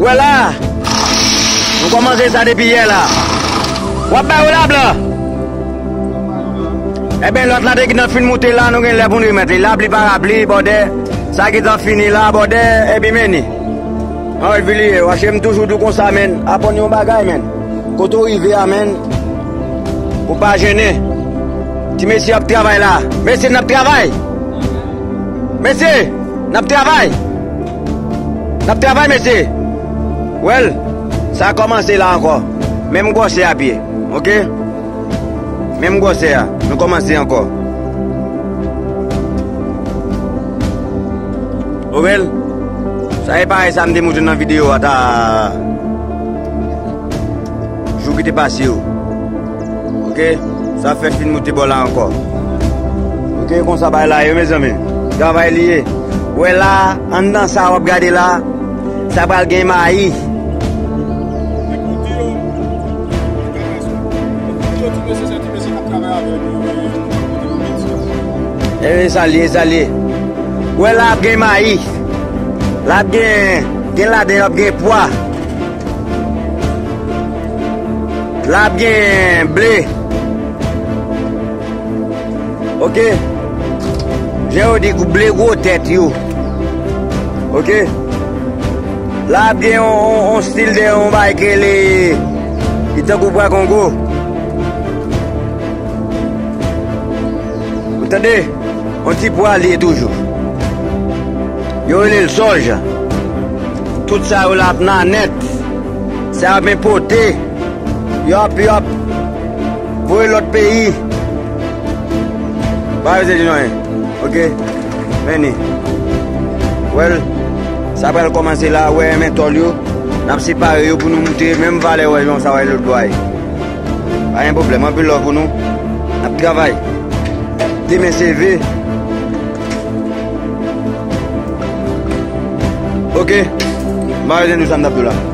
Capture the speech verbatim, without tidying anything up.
Wè la, nou kòmanse sa depi yè la. W ap bay yo lablan. Ebyen, lòt la te gentan fin moute la, nou gen lè pou n remèt li. Lapli parapli, bòdè, sa gentan fini la, bòdè, epi men ni. Anrèt viliye, wache m toujou di w konsa, menn. Aprann yon bagay, menn. Kote w rive a, menn, ou pa jennen. Ti mesye ap travay la. Mesye, n ap travay. Mesye, n ap travay. N ap travay, mesye. Wèl, sa kòmanse la ankò. Menm gwosè a pye. Oke? Menm gwosè a. Nou kòmanse ankò. Ou wèl? Sa e parèy sa m te montre nan videyo a ta jou ki te pase yo. Oke? Sa fè fin moute bò la ankò. Oke, konsa bagay la ye, mezanmi. Travay li ye. Wè la, anndan sa w ap gade la, sa pral gen mayi. E sa l ye, e sa l ye. Wè la ap gen mayi. La ap gen, gen ladan l ap gen pwa. La ap gen ble. Oke. Jan yo di ble gwo tèt yo. Oke. La ap gen yon, yon, yon stil de yon bagay ki rele, li tankou pwa kongo. Ou tande? Yon ti pwa li ye toujou. Yo rele l sòj. Tout sa yo la ap nan nèt. Sa y ap enpòte. Y ap, y ap voye lòt peyi. Pa bezwen di nou anyen. Oke? Men ni. Wèl, sa pral kòmanse la, wè men tòl yo. N ap separe yo pou nou moute menm valè wè jan sa wè lòt bò a ye. Pa gen pwoblèm, anpil love pou nou. N ap travay. Demen se ve. Oke. M pa bezwen di sa m t ap di w la.